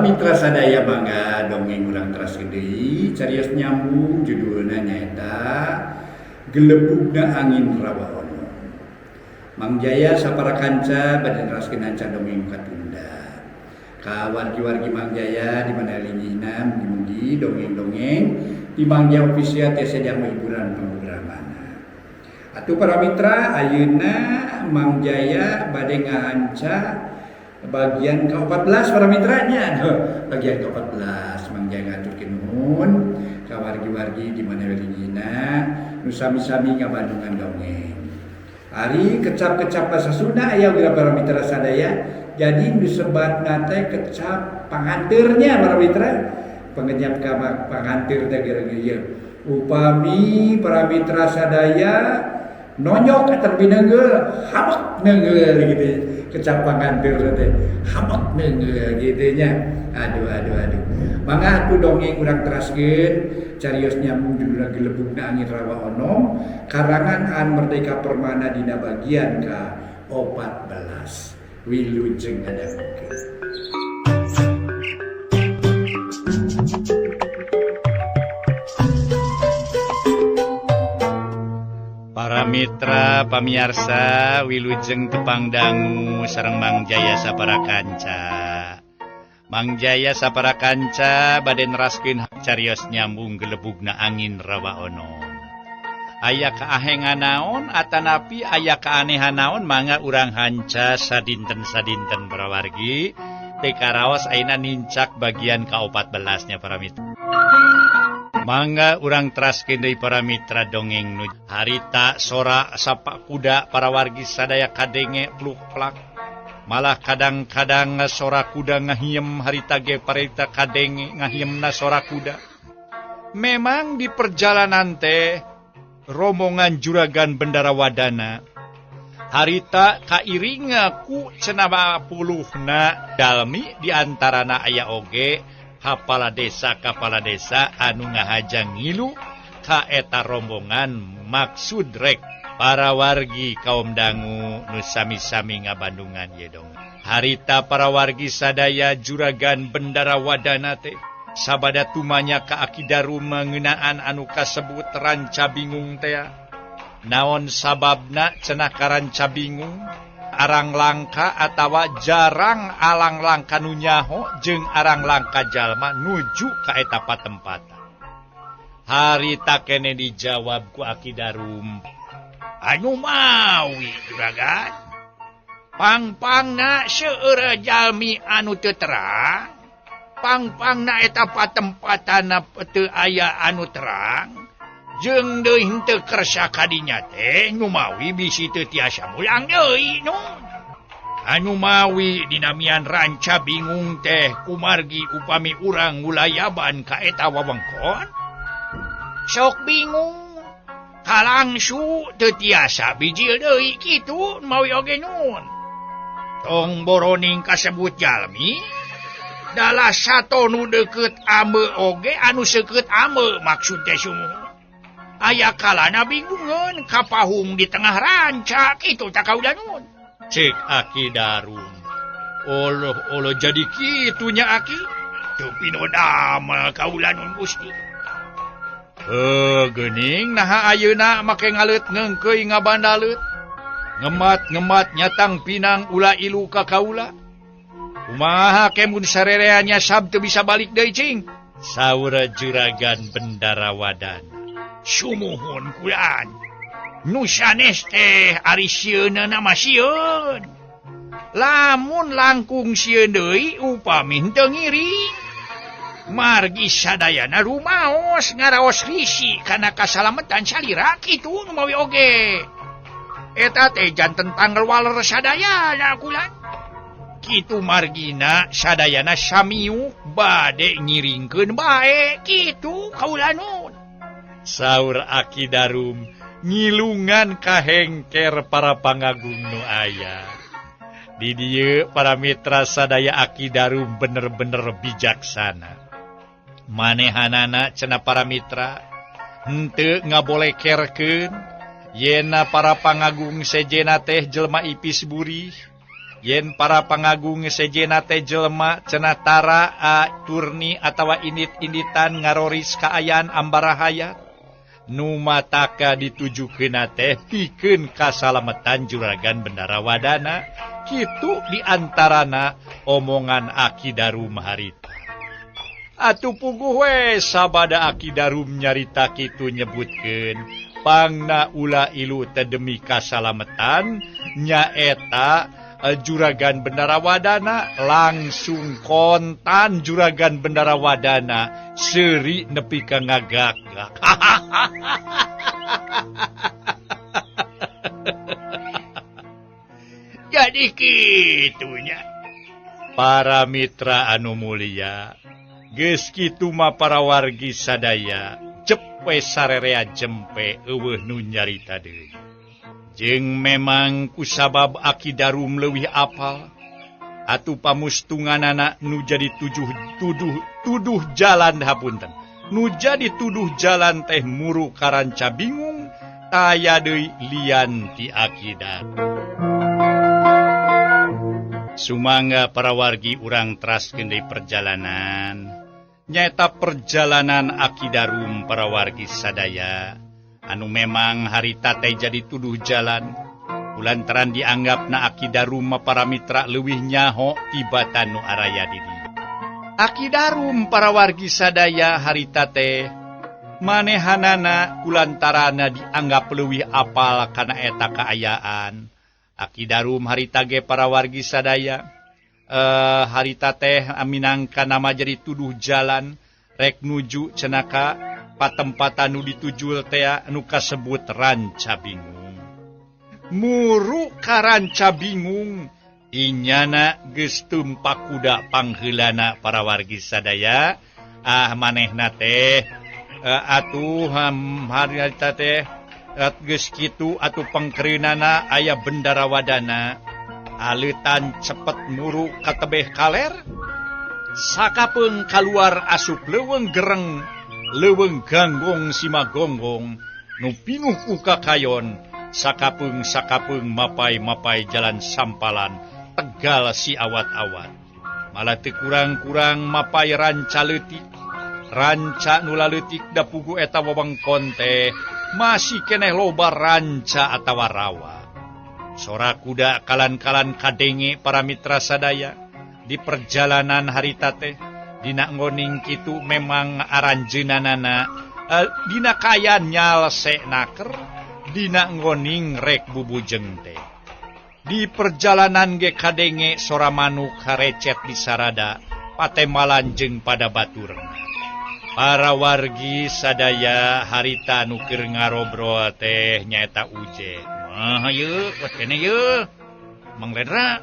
Para mitra sadaya, mangga dongeng urang teraskeun deui, carios nyambung, judulna nyaeta Gelebugna Angin Rawa Onom. Mang Jaya sapara kanca bade neraskeun hanca dongeng katunda. Ka wargi-wargi Mang Jaya di mana linggihna, mugi-mugi dongeng-dongeng di Mang Jaya Official tiasa jang hiburan pangprogram. Atuh para mitra, ayeuna Mang Jaya bade ngahanca bagian ke-14, para mitranya. Aduh, bagian ke-14. Mang Jaya ngaturkeun nuhun ka wargi-wargi di mana linggihna nu sami-sami ngabandungan dongeng. Ari kecap-kecap bahasa Sunda aya ulah, para mitra sadaya. Jadi disebatna teh kecap panganteurnya, para mitra. Pengecap ka panganteur teh geura upami para mitra sadaya nonyok atau bineungeul, habek neungeul gitu. Kecap panganteur teh habek neungeul gitu nya. Aduh, aduh, aduh. Mangga atuh dongeng urang teraskeun, carios nyambung, judulna Gelebugna Angin Rawa Onom, karangan Aan Merdeka Permana, dina bagian ka 14. Wilujeng ngadangukeun. Para mitra pamiarsa, wilujeng tepang dangu sareng Mang Jaya sapara kanca. Mang Jaya sapara kanca bade neraskeun carios nyambung Gelebugna Angin Rawa Onom. Aya kaahengan naon atanapi aya keanehan naon, mangga urang hanca sadinten-sadinten, para wargi. Teu karaos ayeuna nincak bagian ka-14 nya, para mitra. Mangga urang teraskeun deui, para mitra, dongeng nu harita sora sapak kuda, para wargi sadaya, kadenge pluk-plak. Malah kadang-kadang sora kuda ngahiem harita ge parita kadenge ngahiemna sora kuda. Memang di perjalanan teh rombongan Juragan Bendara Wadana harita kairinga ku cenah puluhna dalmi, diantarana aya oge kapala desa anu ngahajang ngilu ka eta rombongan, maksud rek para wargi kaum dangu nu sami-sami ngabandungan ye dong. Harita, para wargi sadaya, Juragan Bendara Wadana teh sabada tumanya ka Aki Darum mengenaan anu kasebut ranca bingung teh. Naon sababna cenah karanca bingung? Arang langka atawa jarang alang langka nu nyaho jeung arang langka jalma nuju ka eta patempatan. Harita kene dijawab ku Aki Darum, "Anu mawi, Juragan, pang-pangna seueur jalmi anu teu terang, pang-pangna eta patempatan teu aya anu terang, jeung deui henteu kersa kadinya teh nu mawi bisi teu tiasa mulang deui." Nu anu mawi dinamian ranca bingung teh kumargi upami urang ngulayaban ka eta wewengkon sok bingung, kalangsu teu tiasa bijil deui kitu mawi oge. Nun tong boroning kasebut jalmi dalah sato nu deket ame oge anu seukeut ame, maksud teh sumuhun aya kalana bingungan kapahung di tengah ranca kitu tak kaula nun. Cek Aki Darum, "Oloh oloh, jadi kitunya, Aki? Teu pinodamel kaula nun, Gusti." "Eh, geuning naha ayeuna make ngaleut ngeungkeuy ngabandaleut, ngemat-ngemat nyatang pinang ulah ilu ka kaula? Kumaha ke mun sarereannya sab teu bisa balik deui, cing?" saur Juragan Bendara Wadana. "Sumuhun kulan, nu sanes teh ari sieunna mah sieun, lamun langkung sieun deui upami henteu ngiring, margi sadayana rumaos ngaraos risi kana kasalametan salira kitu. Nu mawi oge eta teh janten tanggal waler sadayana kulan kitu, margina sadayana samiuk bade ngiringkeun bae kitu kaula nun," saur Aki Darum ngilungan kahengker para pangagung nu aya di dieu. Para mitra sadaya, Aki Darum bener-bener bijaksana. Manehanana cenah, para mitra, henteu ngabolekerkeun yena para pangagung sejena teh jelma ipis burih. Yen para pangagung sejena teh jelema cenah tara turni atawa indit-inditan ngaroris kaayaan ambarahayat. Nu mataka ditujukeunna teh pikeun kasalametan Juragan Bendara Wadana. Kitu diantarana omongan Aki Darum harita. Atuh puguh we sabada Aki Darum nyarita kitu nyebutkeun pangna ula ilu teh demi kasalametan nyaeta Juragan Bendara Wadana langsung kontan Juragan Bendara Wadana seuri nepi ka ngagak-gak. Jadi kitunya para mitra anu mulia, geus kitu mah para wargi sadaya cepe sarerea jempe eueuh nu nyarita deui. Jeung memang kusabab Aki Darum leuwih apal atuh pamustunganana nu jadi tuduh jalan hapunten. Nu jadi tuduh jalan teh muru karanca bingung taya deui lian ti Aki Darum. Sumangga para wargi urang teraskeun deui perjalanan. Nyaeta perjalanan Aki Darum para wargi sadaya anu memang harita teh jadi tuduh jalan kulantaran dianggapna Aki Darum mah para mitra leuwih nyaho tibatan nu araya di dieu. Aki Darum para wargi sadaya harita teh manehanana kulantarana dianggap leuwih apal kana eta kaayaan. Aki Darum harita ge para wargi sadaya harita teh minangka nama jadi tuduh jalan rek nuju cenaka patempatan nu ditujul tea nu kasebut Ranca Bingung. Muru ka Ranca Bingung inyana geus tumpak kuda pangheulana para wargi sadaya. Ah manehna teh atuh harita teh geus kitu atuh pangkreunana aya Bendara Wadana aleutan cepet muru ka tebeh kaler sakapeung kaluar asup leuweung gereng leuweung ganggong simagonggong nu pinuh ku kakayon sakapeung-sakapeung mapai-mapai jalan sampalan tegal si awat-awat malah teu kurang-kurang mapai ranca leutik ranca nu laleutik da pugu eta wewengkon teh masih keneh loba ranca atawa rawa. Sora kuda kalan-kalan kadenge para mitra sadaya di perjalanan harita teh dina ngoning kitu memang aranjeunanana dina kayan nyalse naker dina ngoning rek bubujeng teh. Di perjalanan ge kadenge sora manuk harecet di sarada patemalan jeung pada baturna. Para wargi sadaya harita nu keur ngarobrol teh nyaeta Uje. Mah ieu kuat keneh ieu. Mang Lendra.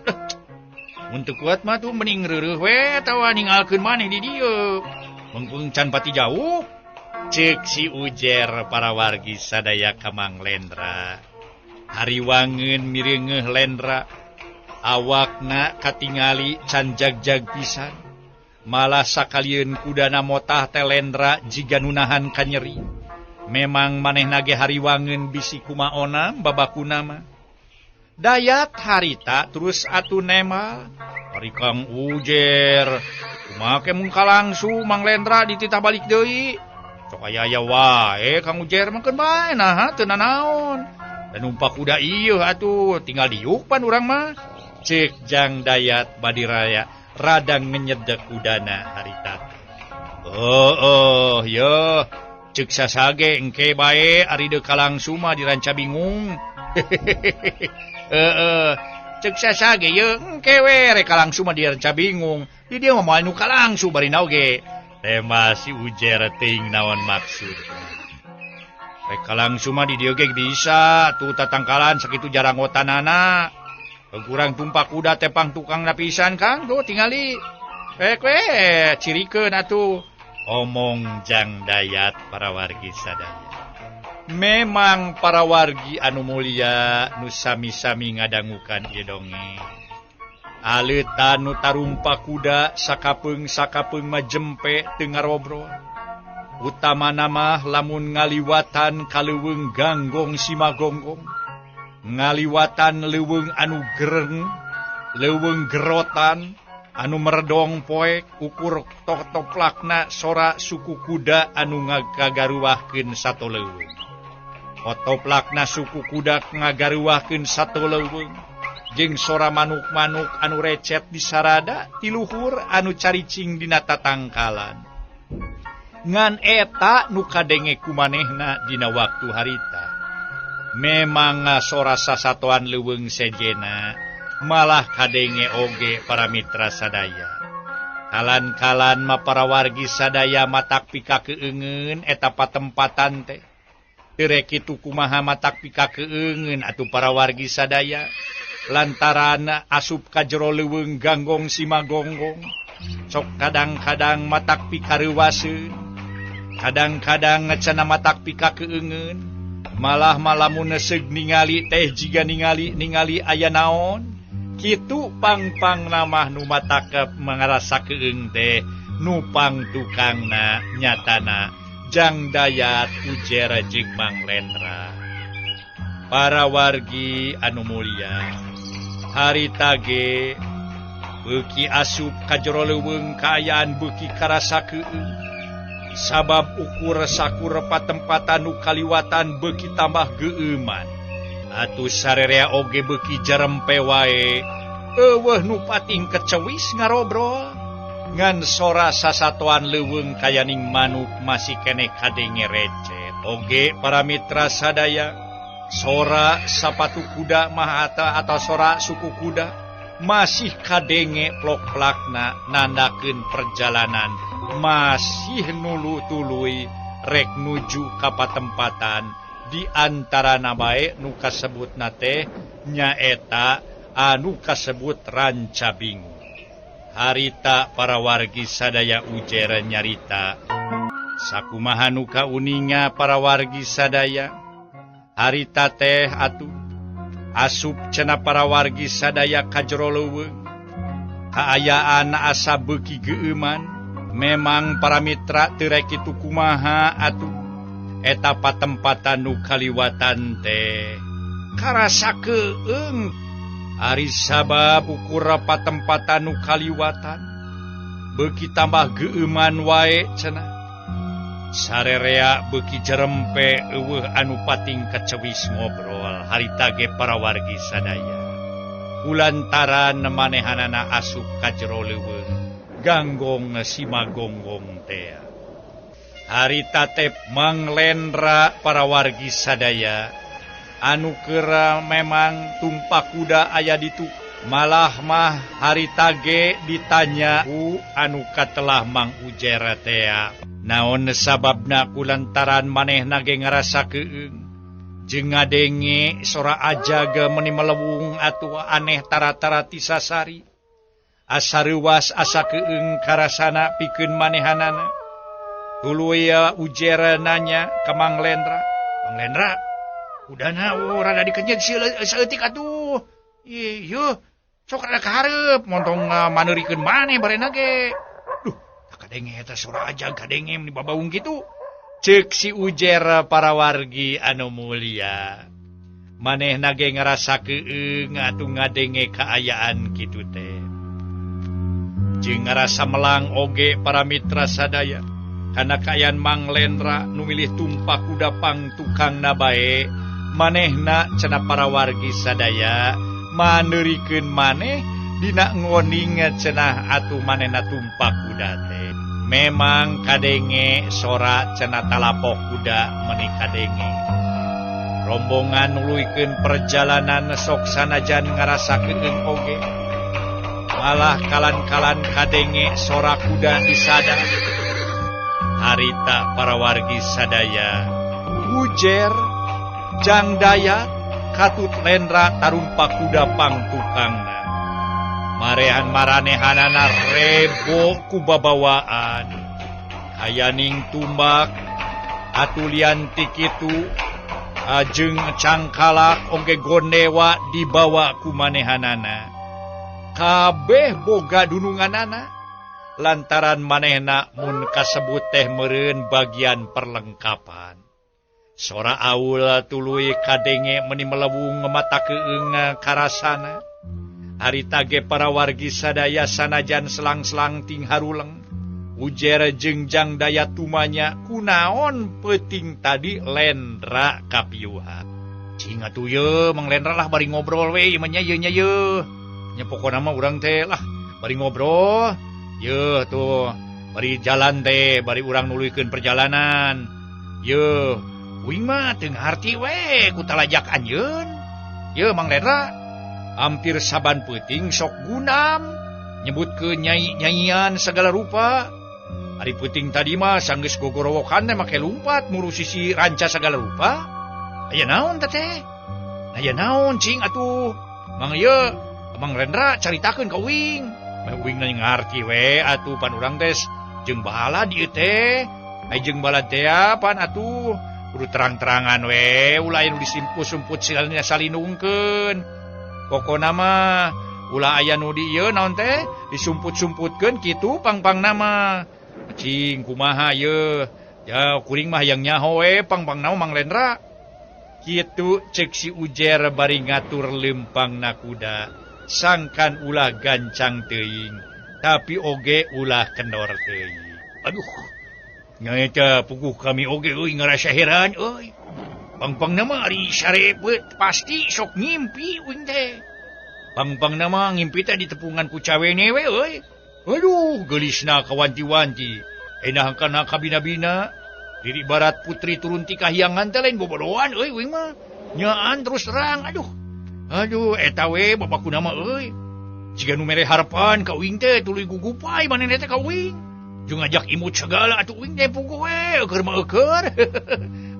Mun teu kuat mah tuh mending reureuh we atawa ninggalkeun maneh di dieu. Mengpung can pati jauh. Ceuk si Ujer para wargi sadaya ka Mang Lendra. Hariwangeun mireungeuh Lendra. Awakna katingali can jag-jag pisan. Malah sakalieun kudana motah teh Lendra jiga nu nahan kanyeri. Memang manehna ge hariwangeun bisi kumaona babakuna mah. Dayat harita terus atuh nemal. Ari Kang Ujer kumaha ke mun kalangsu Mang Lendra dititah balik deui. Sok aya-aya wae Kang Ujer mah keun bae naha teu nanaon. Da numpak kuda ieu atuh tinggal diuk pan urang mah. Ceuk Jang Dayat badiraya radang ngenyedek kudana harita. Oh, yo ceuk sasage engke bae ari deuk kalangsu mah di Ranca Bingung. Heeh, ceuk sasage ye engke we rek kalangsu mah di Ranca Bingung. Di dieu mah moal nu kalangsu bari naoge. Teh masih Ujer teuing naon maksud. Rek kalangsu mah di dieu ge bisa tuh tatangkalan sakitu jarangotanana. Kurang tumpak kuda tepang tukang napisan Kang tuh tingali. Rek we cirikeun atuh. Omong Jang Dayat para wargi sadaya. Memang para wargi anu mulia nu sami-sami ngadangukan ieu dongeng. Aleutan nu tarumpa kuda sakapeung-sakapeung mah jempe teu ngarobrol. Utamana mah lamun ngaliwatan ka leuweung ganggong simagonggong. Ngaliwatan leuweung anu gereng Leuweung gerotan anu meredong poek ukur toplakna sora suku kuda anu ngagaruahkeun sato leuweung. Otoplakna suku kuda ngagaruahkeun sato leuweung jeung sora manuk-manuk anu recet di sarada ti luhur anu caricing dina tatangkalan. Ngan eta nu kadenge ku manehna dina waktu harita. Memang sora sasatoan leuweung sejena malah kadenge oge para mitra sadaya. Kalan-kalan ma para wargi sadaya matak pika keungeun eta patempatan teh. Teu rek kitu kumaha matak pika keungeun atuh para wargi sadaya. Lantaran asup ka jero leuweung ganggong simagonggong. Sok kadang-kadang matak pika reuwaseun. Kadang-kadang cenah matak pika keungeun. Malah malamun seug ningali teh jiga ningali aya naon. Kitu pang-pang namah nu matak mangarasa keung teh nupang tukangna nyatana Jang Dayat Ujer jeung Mang Lendra. Para wargi anu mulia, harita ge beuki asup ka jero leuweung kaayaan beuki karasa keung. Sabab ukur sakur patempatan nu kaliwatan beuki tambah geueuman. Atuh sarerea oge beuki jarempe wae, eueuh nu pating kecewis ngarobrol. Ngan sora sasatoan leuweung kayaning manuk masih keneh kadenge recet. Oge para mitra sadaya, sora sapatu kuda mahata atau sora suku kuda masih kadenge plok-plakna nandakeun perjalanan masih nulu tuluy rek nuju ka patempatan. Di antarana bae nu kasebutna teh nyaeta anu kasebut Ranca Bingung. Harita para wargi sadaya ujer nyarita sakumaha nu kauninga para wargi sadaya. Harita teh atuh asup cenah para wargi sadaya ka jero leuweung. Kaayaan asa beuki geueuman. Memang para mitra teu rek kitu kumaha atuh eta patempatan nu kaliwatan teh karasa keung. Ari sabab ukur patempatan nu kaliwatan beuki tambah geueuman wae cenah. Sarerea beuki jerempe eueuh anu pating kacewis ngobrol harita ge para wargi sadaya. Kulantaran manehanana asup ka jero leuweung ganggong simagonggong teh. Harita teh Mang Lendra para wargi sadaya anu keur memang tumpak kuda aya ditu. Malah mah harita ge ditanya ku anu katelah Mang Ujer tea. Naon sababna kulantaran manehna ge ngarasa keung jeung ngadenge sora ajaga meuni melewung atuh aneh tara-tara ti sasari. Asa reuwas asa keung karasana pikeun manehanana. Tuluy Ujer nanya ka Mang Lendra. Mang Lendra, kudana rada dikenyet saeutik atuh. Ieu sok rada kahareup montong maneurikeun maneh barena ge. Duh, tak kadenge eta sora ajag kadenge meni babaung kitu. Ceuk si Ujer para wargi anu mulia. Manehna ge ngarasa keung atuh ngadenge kaayaan kitu teh. Jeung ngarasa melang oge para mitra sadaya. Kana kaayaan Mang Lendra nu milih tumpak kuda pang tukangna bae, manehna cenah para wargi sadaya maneurikeun maneh dina ngoning cenah atuh manehna tumpak kuda teh. Memang kadenge sora cenah talapok kuda meuni kadenge. Rombongan nuluykeun perjalanan sok sanajan ngarasa keung oge. Malah kalan-kalan kadenge sora kuda disada. Harita para wargi sadaya Ujer Jang Dayat katut Lendra tarumpak kuda pang tukangna. Marehan maranehanana rebo ku babawaan. Hayaning tumbak atulian ti kitu ajeng cangkalak oge gondewa dibawa ku manehanana. Kabeh boga dununganana. Lantaran manehna mun kasebut teh meureun bagian perlengkapan. Sora aul tuluy kadenge meni melewung mata keung karasana. Harita ge para wargi sadaya sanajan selang-selang ting haruleng. Ujer jeung Jang Dayat tumanya kunaon peuting tadi Lendra kapiuhan. Cing atuh ye Mang Lendra lah bari ngobrol we ieu mah nya ieu nya ye. Nya pokona mah urang teh lah bari ngobrol ye tuh bari jalan teh bari urang nuluykeun perjalanan. Ye uing mah teu ngarti we ku talajak anjeun. Ye Mang Lendra hampir saban peuting sok gunam nyebutkeun nyai-nyaian segala rupa. Ari peuting tadi mah sanggeus gogorowokan teh make lumpat muru sisi ranca segala rupa. Aya naon teh teh? Aya naon cing atuh? Mang ieu Mang Lendra caritakeun ka uing. Meh uing na ngarti we atuh pan urang teh jeung balad ieu teh. Ai jeung balad teh pan atuh kudu terang-terangan we ulah aya nu disimput-sumput silana salinungkeun. Pokona mah ulah aya nu di ieu naon teh disumput-sumputkeun kitu pang-pang nama. Cing kumaha ieu? Ya kuring mah hayang nyaho we pang-pang nama Mang Lendra. Kitu cek si Ujer bari ngatur lempangna kuda. Sangkan ulah gancang teuing, tapi oge ulah kendor teuing. Aduh, nyaeta puguh kami oge euy ngarasa heran euy. Pang-pang nama ari sarepet pasti sok ngimpi uing teh. Pang-pang nama ngimpi teh ditepungan ku cawene we euy. Aduh, geulisna kawanti-wanti. Enah kana kabina-bina. Diri barat putri turun ti kahyangan teh lain bobodohan euy uing mah. Nyaan terus terang aduh. Aduh eta we bapakuna mah euy. Jiga nu mere harapan ka uing teh tuluy gugupai manehna teh ka uing. Jeung ngajak imut segala atuh uing teh puguh we eueur mah eueur.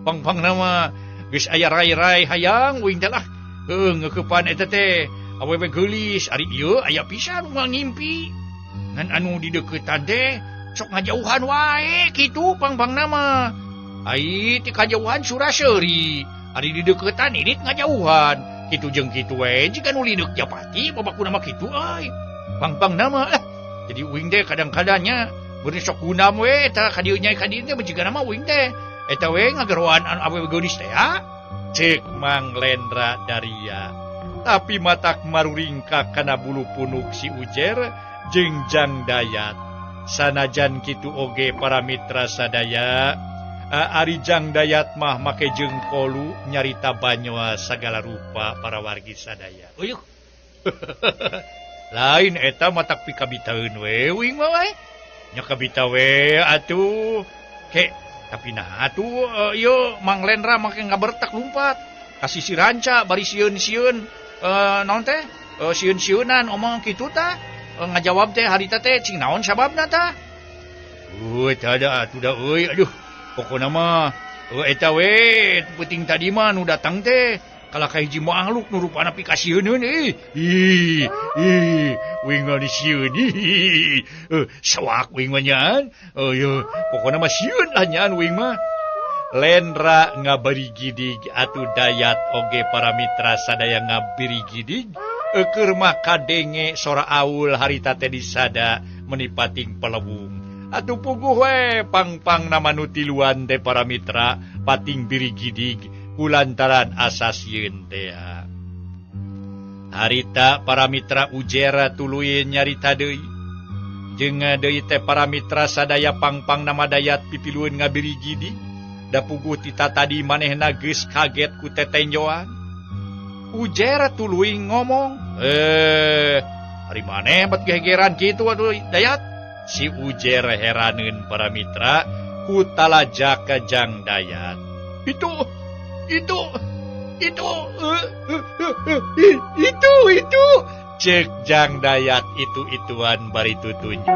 Pang-pang nama geus aya rai-rai hayang uing teh lah. Heuh ngeukepan eta teh awewe geulis ari ieu aya pisan nu ngimpi. Ngan anu di deuketan teh sok ngajauhan wae kitu pang-pang nama. Ai ti kajauhan suraseuri, ari di deuketan init ngajauhan. Kitu jeung kitu we jiga nu lideuk japati babakuna mah kitu euy. Pang-pang nama Jadi uing teh kadang-kadangnya beureuh sok gundam we eta ka dieu nya ka dieu teh jiga nama uing teh. Eta we ngageroan anu awewe geulis teh ya. Cek Mang Lendra Daria. Tapi matak maruringkak kana bulu punuk si Ujer jeung Jang Dayat. Sanajan kitu oge para mitra sadaya, ari Jang Dayat mah make jeung kolu nyarita banyoa sagala rupa para wargi sadaya. Uyuh. Lain eta matak pikabitaeun we uing mah we. Nya kabita we atuh. Ke tapi nah atuh ieu Mang Lendra make ngabertek lumpat ka sisi ranca bari sieun-sieun naon teh sieun-sieunan omong kitu tah ngajawab teh harita teh cing naon sababna tah. Euy teh ada atuh da euy aduh pokona mah eta we peuting tadi mah nu datang teh kalah ka hiji makhluk nu rupana pikasieuneun euy. Ih ih uing mah disieun ih sawak uing mah nyaan. Euy pokona mah sieun lah nyaan uing mah. Lendra ngabarigidig atuh Dayat oge para mitra sadaya ngabirigidig eueur mah kadenge sora aul harita teh disada menipating pelewung. Atuh puguh we pang-pang nama nu tiluan teh para mitra pating birigidig kulantaran asa sieun teh. Harita para mitra Ujer tuluy nyarita deui. Jeung deui teh para mitra sadaya pang-pang nama Dayat pipilueun ngabirigidi. Da puguh tita tadi manehna geus kaget ku tetenjoan. Ujer tuluy ngomong, ari maneh bet gegeran kitu atuh Dayat. Si Ujer heraneun para mitra ku talajak ka Jang Dayat. Itu itu itu itu itu cek Jang Dayat itu-ituan bari tutunjuk.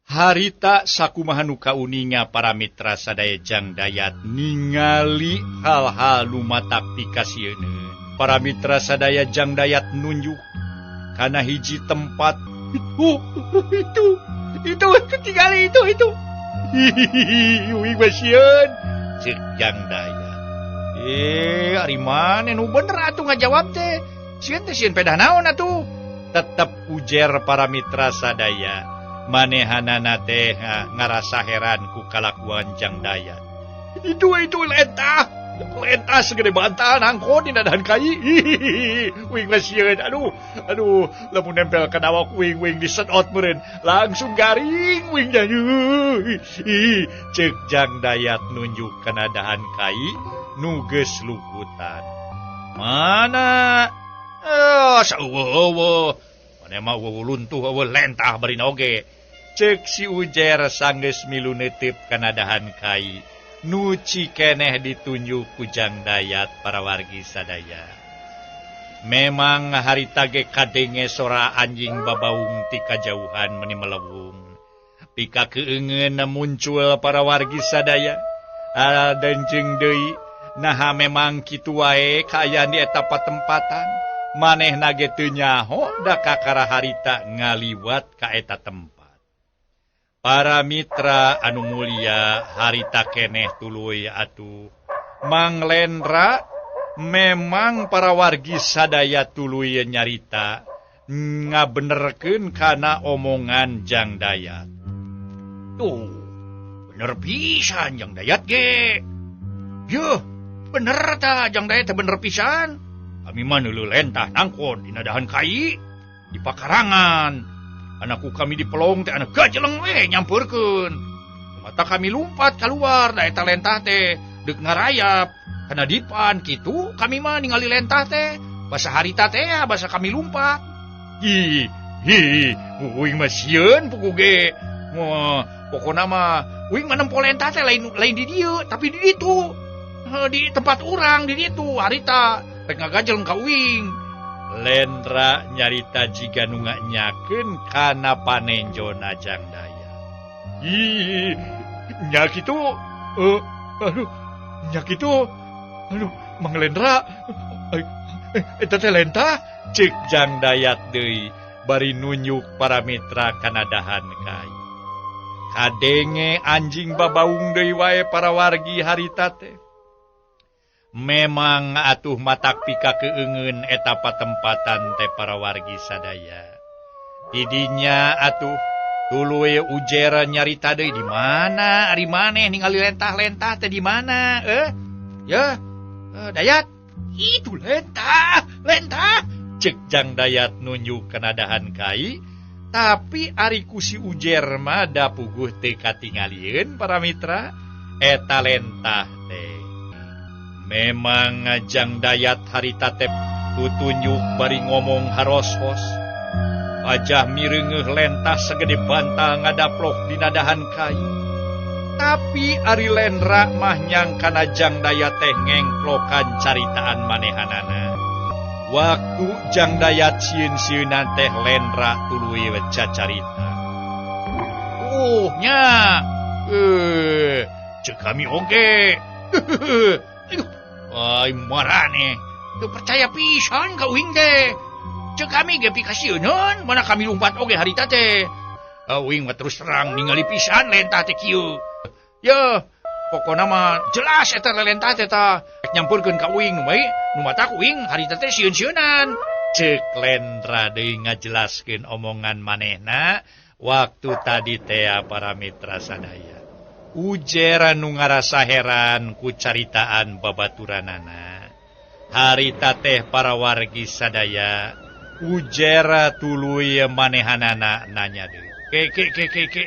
Harita sakumaha nu kauninga para mitra sadaya Jang Dayat ningali hal-hal nu matak pikasieun. Para mitra sadaya Jang Dayat nunjuk kana hiji tempat. Itu itu itu ketinggalan itu itu. Hihihi uing mah sieun cek Jang Dayat. Ari maneh nu bener atuh ngajawab teh. Sieun teh sieun pedah naon atuh? Tetep Ujer para mitra sadaya. Manehanana teh ngarasa heran ku kalakuan Jang Dayat. Itu itu eta. Lentah segede bantal nangkon dina dahan kai. Uing mah sieun. Aduh, aduh, lamun nempel kana awak uing uing disedot meureun. Langsung garing uing nya. Ceuk Jang Dayat nunjuk kana dahan kai nu geus lukutan. Mana? Eh, saueuh. Maneh mah eueuh luntuh eueuh lentah barina oge. Ceuk si Ujer sanggeus milu neuteup kana dahan kai. Nu cikeneh ditunjuk ku Jang Dayat para wargi sadaya. Memang harita ge kadenge sora anjing babaung ti kajauhan meni melewung. Pika keungeun muncul para wargi sadaya. Denjeng deui naha memang kitu wae kaayaan di eta patempatan. Manehna ge teu nyaho da kakara harita ngaliwat ka eta tempat. Para mitra anu mulia harita keneh tuluy atuh Mang Lendra memang para wargi sadaya tuluy nyarita ngabenerkeun kana omongan Jang Dayat. Tuh, bener pisan Jang Dayat ge. Yuh, bener ta Jang Dayat teh bener pisan. Kami mah neuleuh lentah nangkon dina dahan kai di pakarangan. Anakku kami di pelong teh anak gajeleng we nyampeurkeun. Mata kami lumpat keluar da eta lentah teh deuk ngarayap kana dipan kitu kami mah ningali lentah teh. Basa harita teh basa kami lumpat. Hi hi uing mah sieun pugu ge. Wah, pokona mah uing mah nempo lentah teh lain lain di dieu tapi di ditu. Di tempat urang di ditu harita rek ngagajeleng ka uing. Lendra nyarita jiga nu nyakeun kana panenjona Jang Dayat. Ih, nya kitu. Aduh, nya kitu. Aduh, Mang Lendra. Eta teh lentah ceuk Jang Dayat deui bari nunjuk para mitra kana dahan kai. Kadenge anjing babaung deui wae para wargi harita teh. Memang atuh matak pika keungeun eta patempatan teh para wargi sadaya. Didinya atuh tuluy Ujer nyarita deui di mana ari maneh ningali lentah-lentah teh di mana? Ya, Dayat. Itu lentah, lentah. Ceuk Jang Dayat nunjuk kana dahan kai, tapi ari ku si Ujer mah da puguh teu katingalieun para mitra eta lentah teh. Memang Jang Dayat harita teh tutunjuk bari ngomong haros-hos. Wajah mireungeuh lentah segede bantal ngadaplok dina dahan kai. Tapi ari Lendra mah nyangkana Jang Dayat teh ngengklokan caritaan manehanana. Waktu Jang Dayat sieun-sieunan teh Lendra tuluy cacarita. Nya. Ceuk kami oge. Aduh, ay marane. Teu percaya pisan ka uing teh. Ceuk kami ge pikasieuneun, mana kami lumpat oge harita teh. Uing mah terus terang ningali pisan lentah teh kieu. Yeuh, pokona mah jelas eta lentah teh tah. Rek nyampurkeun ka uing nu bae, nu matak uing harita teh sieun-sieunan. Ceuk Lendra deui ngajelaskeun omongan manehna waktu tadi teh para mitra sadaya. Ujer nu ngarasa heran ku caritaan babaturanana. Harita teh para wargi sadaya Ujer tuluy manehanana nanya deui. Ke ke ke ke ke.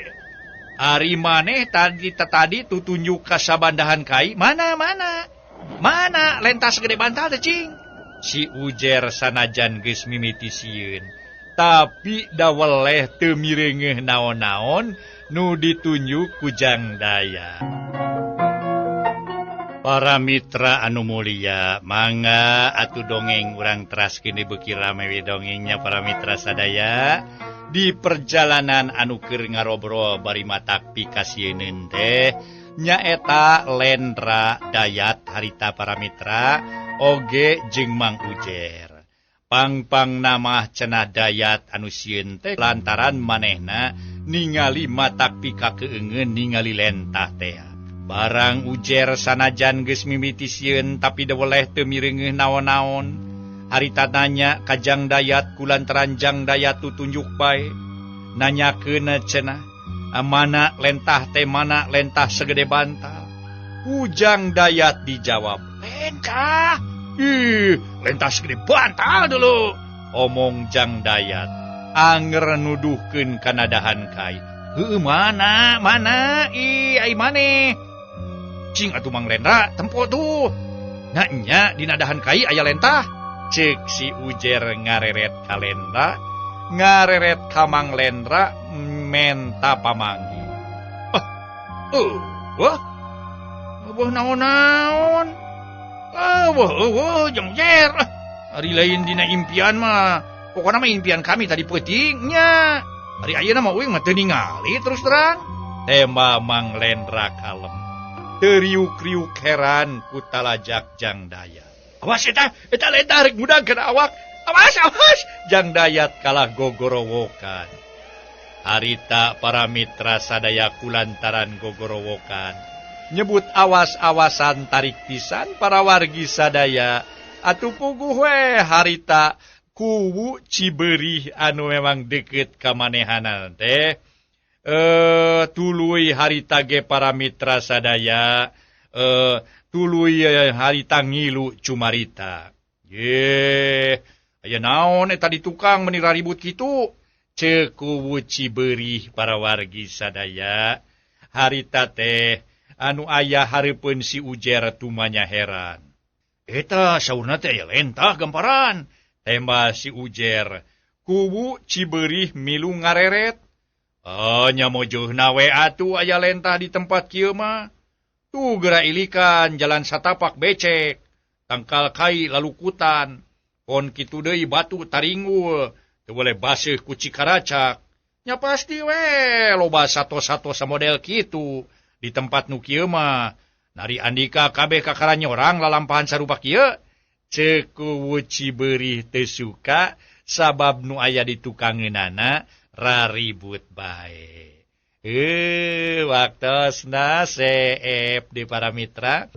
Ari maneh tadi tadi tutunjuk ka sabandahan kai, mana mana? Mana lentas gede bantal teh cing? Si Ujer sanajan geus mimiti sieun, tapi daweleh teu mireungeuh naon-naon nu ditunjuk ku Jang Dayat. Para mitra anu mulia, mangga atuh dongeng urang teras kini beuki rame we dongengnya para mitra sadaya. Di perjalanan anu keur ngarobrol bari matak pikasieun teh nyaeta Lendra Dayat harita para mitra oge jeung Mang Ujer. Pangpang nama cenah Dayat anu sieun teh lantaran manehna ningali matak pika keungeun ningali lentah teh. Barang Ujer sanajan geus mimiti sieun tapi deweleh teu mireungeuh naon-naon. Harita nanya ka Jang Dayat kulantaran Jang Dayat tutunjuk bae. Nanyakeun cenah, mana lentah teh mana lentah segede bantal. Ku Jang Dayat dijawab, Lentah. Ih, lentah segede bantal dulu. Omong Jang Dayat anger nuduhkeun kana dahan kai. Heueuh mana mana ih ai maneh. Cing atuh Mang Lendra tempo tuh. Nah nya dina dahan kai aya lentah. Ceuk si Ujer ngareret ka Lendra, ngareret ka Mang Lendra menta pamanggi. Ah, eueuh. Eueuh naon-naon. Eueuh eueuh Jang Ujer. Ari lain dina impian mah. Pokona mah impian kami tadi peuting nya. Ari ayeuna mah uing mah teu ningali terus terang. Tema Mang Lendra kalem. Teu riuk-riuk heran ku talajak Jang Dayat. Awas eta, eta lentah rek ngudag kana awak. Awas, awas. Jang Dayat kalah gogorowokan. Harita para mitra sadaya kulantaran gogorowokan. Nyebut awas-awasan tarik pisan para wargi sadaya. Atuh puguh we harita kuwu Cibeurih anu memang deket ka manehanana teh. Tuluy harita ge para mitra sadaya, tuluy harita ngilu cumarita. Ye, aya naon eta di tukang meni raribut kitu? Ceuk kuwu Cibeurih para wargi sadaya. Harita teh anu aya hareupeun si Ujer tumanya heran. Eta saurna teh aya lentah gamparan. Tembah si Ujer. Kuwu Cibeurih milu ngareret. Oh, nya mojohna we atuh aya lentah di tempat kieu mah. Tuh geura ilikan jalan satapak becek, tangkal kai lalukutan, pon kitu deui batu taringgul, teu boleh baseuh ku cikaracak. Nya pasti we loba sato-sato samodel kitu di tempat nu kieu mah. Nari andika kabeh kakara nyorang lalampahan sarupa kieu. Ceuk kuwu Cibeurih teu suka sabab nu aya di tukangeunana raribut bae. Waktosna seep di para mitra.